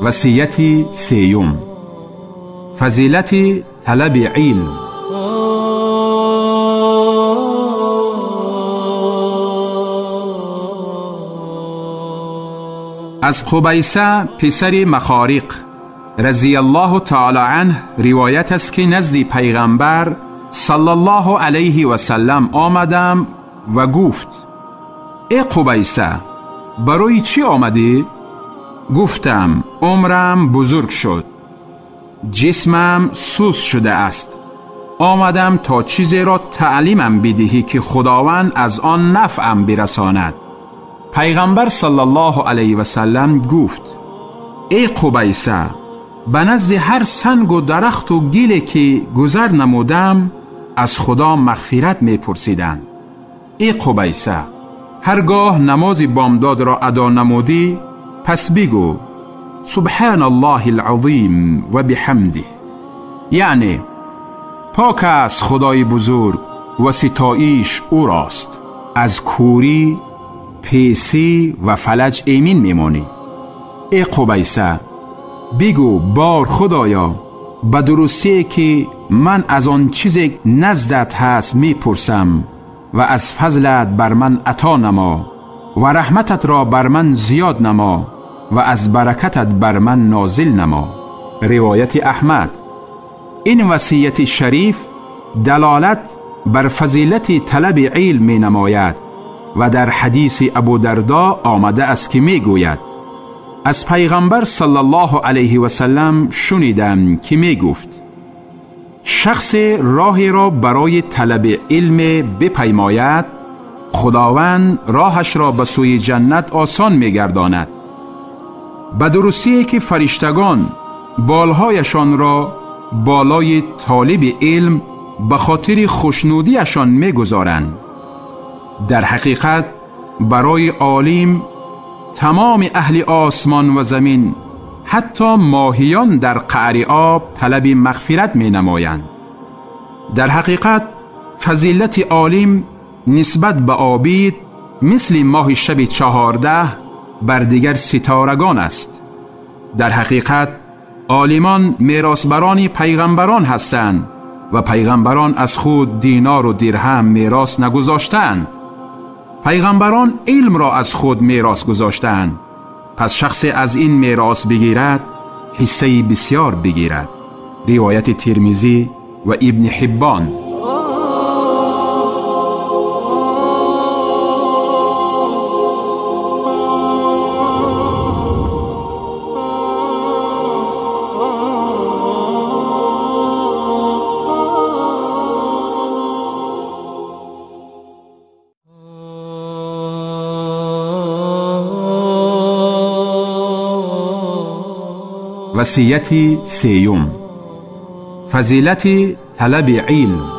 Васияти сеюм: фазилати талаби илм. Аз Қубайса писари Махориқ رضی الله تعالی عنه روایت است که نزد پیغمبر صلی الله علیه و سلم آمدم و گفت: ای قبیسه، برای چی آمدی؟ گفتم: عمرم بزرگ شد، جسمم سوس شده است، آمدم تا چیزی را تعلیمم بدهی که خداوند از آن نفعم برساند. پیغمبر صلی الله علیه و سلم گفت: ای قبیسه، به نزد هر سنگ و درخت و گیلی که گذر نمودم از خدا مغفرت میپرسیدند. ای قبیسه، هرگاه نماز بامداد را ادا نمودی پس بگو سبحان الله العظیم و بحمده، یعنی پاک است خدای بزرگ و ستایش او راست. از کوری، پیسی و فلج ایمین میمانی. ای قبیسه، بگو بار خدایا، به درستی که من از آن چیز نزدت هست میپرسم و از فضلت بر من عطا نما و رحمتت را بر من زیاد نما و از برکتت بر من نازل نما. روایت احمد. این وصیت شریف دلالت بر فضیلت طلب علم می نماید و در حدیث ابو دردا آمده است که می گوید: از پیغمبر صلی الله علیه و سلم شنیدم که می گفت: شخص راهی را برای طلب علم بپیماید، خداوند راهش را به سوی جنت آسان می گرداند. به درستی که فرشتگان بالهایشان را بالای طالب علم به خاطر خوشنودیشان می گذارند. در حقیقت برای عالم تمام اهل آسمان و زمین، حتی ماهیان در قعر آب طلب مغفرت می نمایند. در حقیقت فضیلت عالم نسبت به عابد مثل ماه شب 14 بر دیگر ستارگان است. در حقیقت عالمان میراثبران پیغمبران هستند و پیغمبران از خود دینار و درهم میراث نگذاشتند. پیغمبران علم را از خود میراث گذاشتند. پس شخص از این میراث بگیرد حصه بسیار بگیرد. روایت ترمذی و ابن حبان. وصیت سیوم: فضیلت طلب علم.